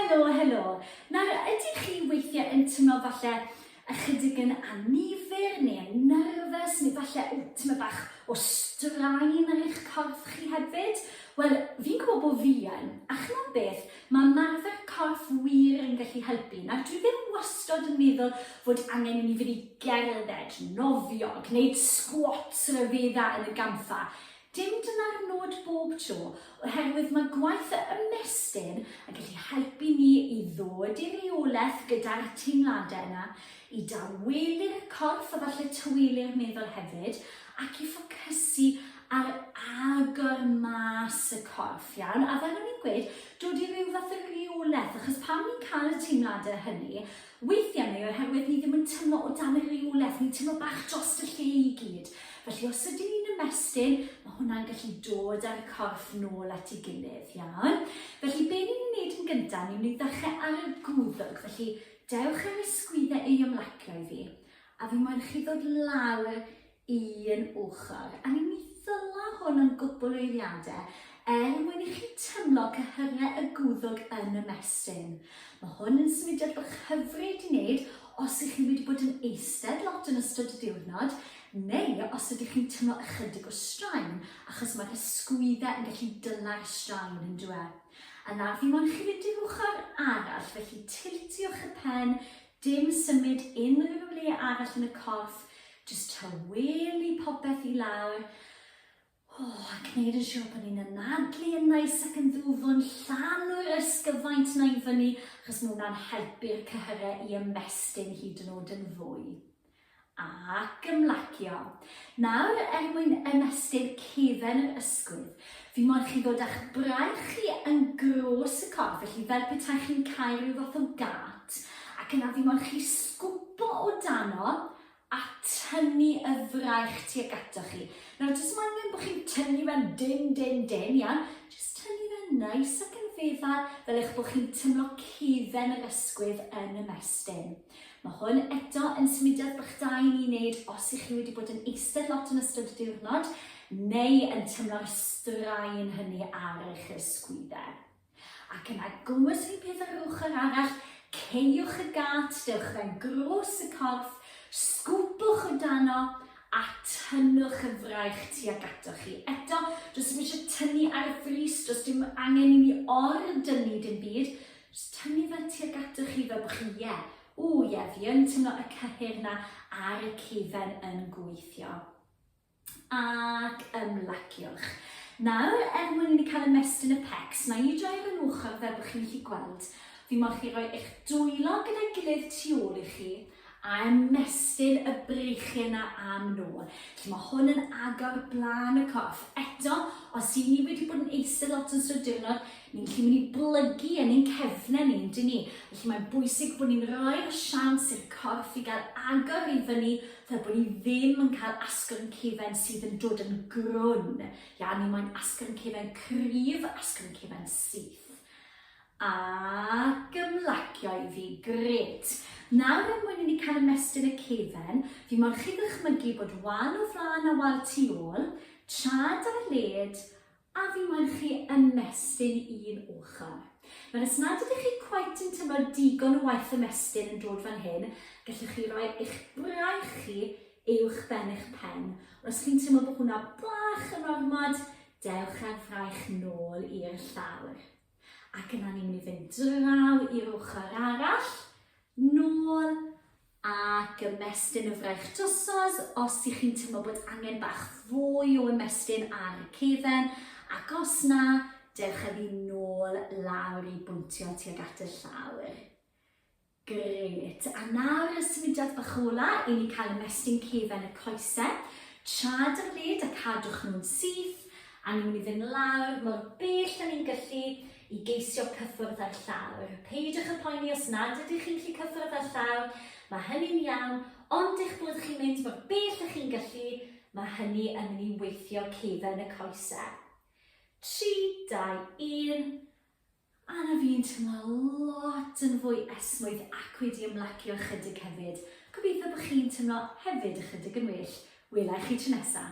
Helo, helo. Nawr, ydych chi weithiau yn teimlo falle ychydig yn annifyr neu yn nerfus neu falle o, teimlo bach o straen ar eich corff chi hefyd? Wel, fi'n gwybod bod fi yn, a chymod beth, mae ymarfer corff wir yn gallu helpu. Nawr, dwi ddim wastod yn meddwl fod angen i ni fynd i gerdded, nofio, gwneud squats rhyfedda yn y gampfa. Dim dyna'r nod bob tro, oherwydd mae gwaith y ymestyn yn gallu helpu ni i ddod i reolaeth gyda'r teimladau yna, i dawelu'r corff a falle tawelu'r meddwl hefyd, ac i ffocysu ar agor mas y corff, iawn? A fel o'n i'n gweud, dod i ryw fath o reolaeth, achos pan ni'n cael y teimladau hynny, Weithiau mae oherwydd ni ddim yn tymlo o dan y reolaeth, ni'n tymlo bach drost y lle i gyd. Felly os ydyn ni'n ymestyn, mae hwnna'n gallu dod â'r corff nôl at ei gilydd, iawn? Felly be ni'n ei wneud yn gyntaf, ni'n mynd i ddechrau ar y gwddwg, felly dewch ar y sgwyddau i ymlacio i fi, a fi moyn chi ddod lawr un ochr. A ni'n mynd i ddyla hwn am gwpl o eiliadau er mwyn i chi tymlo cyhyrau y gwddwg yn ymestyn. Mae hwn yn symudiad bach hyfryd i wneud os ych chi wedi bod yn eistedd lot yn ystod y diwrnod, neu os ydych chi'n tymlo ychydig o straen, achos mae'r ysgwyddau yn gallu dyla'r straen, yn dyw e? A nawr fi moyn chi fynd i'r ochr arall, felly tiltiwch y pen, Dim symud unrhyw le arall yn y corff, jyst tawelu popeth i lawr. O, a gwneud yn siŵr bod ni'n anadlu yn neis ac yn ddwfn, llanw'r ysgyfaint 'na i fyny, achos mae hwnna'n helpu'r cyhyrau i ymestyn hyd yn oed yn fwy. Ac ymlacio. Nawr, er mwyn ymestyn cefen yr ysgwydd, fi moyn chi ddod â'ch braich chi yn gros y corff, felly fel petai chi'n cael rhyw fath o gât, ac yna fi moyn chi sgwpo o dano a tynnu y fraich tuag atoch chi. Nawr, does dim angen bod chi'n tynnu fe'n dyn, dyn, dyn, iawn? Jyst tynnu fe'n neis ac yn feddal, fel eich bod chi'n tymlo cefen yr ysgwydd yn ymestyn. Mae hwn eto yn symudiad bach da i ni wneud os ych chi wedi bod yn eistedd lot yn ystod y diwrnod neu yn tymlo'r straen hynny ar eich ysgwyddau. Ac yna gwmws un peth ar yr ochr arall, ceiwch y gât, dewch fe'n gros y corff, sgwpwch o dano a tynnwch y fraich tuag atoch chi. Eto, does dim eisiau tynnu ar frys, does dim angen i ni or-dynnu dim byd, Jyst tynnu fe tuag atoch chi fel bod chi, ie, ww, ie, fi yn teimlo y cyhyr 'na ar y cefen yn gweithio. Ac ymlaciwch. Nawr, er mwyn i ni cael ymestyn y pecs, na i droi ar yn ochr fel bod chi'n gallu gweld. Fi moyn chi roi eich dwylo gyda'i gilydd tu ôl i chi a ymestyn y breichiau 'na am nôl. Felly mae hwn yn agor blaen y corff. Eto, os y'n ni wedi bod yn eistedd lot yn ystod diwrnod, ni'n gallu mynd i blygu yn ein cefnau ni, yndyn ni? Felly mae'n bwysig bod ni'n rhoi'r siawns i'r corff i gael agor i fyny fel bod ni ddim yn cael asgwrn cefen sydd yn dod yn grwn. Ia, ni moyn asgwrn cefen cryf, asgwrn cefen syth. Ac ymlacio i fi. Grêt. Nawr er mwyn i ni cael ymestyn y cefen, fi moyn chi ddychmygu bod wal o flaen a wal tu ôl, trad ar led, a fi moyn chi ymestyn un ochr. Nawr os nad ydych chi cweit yn teimlo digon o waith ymestyn yn dod fan hyn, gallwch chi roi eich braich chi uwch ben eich pen. Ond os chi'n teimlo bod hwnna bach yn ormod, dewch â'r fraich nôl i'r llawr. Ac yna ni'n mynd i fynd draw i'r ochr arall, nôl ac ymestyn y fraich drosodd os ych chi'n teimlo bod angen bach fwy o ymestyn ar y cefen, ac os na, dewch â fi nôl lawr i bwyntio tuag at y llawr. Grêt. A nawr y symudiad bach ola i ni cael ymestyn cefen y coese. Trad ar led a cadwch nhw'n syth. A ni'n mynd i fynd lawr mor bell â ni'n gallu i geisio cyffwrdd â'r llawr. Peidiwch â poeni os nad ydych chi'n gallu cyffwrdd â'r llawr, mae hynny'n iawn, ond eich bod chi'n mynd mor bell â chi'n gallu, mae hynny yn mynd i weithio cefen y coese. 3, 2, 1, A na fi'n teimlo lot yn fwy esmwyth ac wedi ymlacio ychydig hefyd. Gobeithio bod chi'n teimlo hefyd ychydig yn well. Wela i chi tro nesa.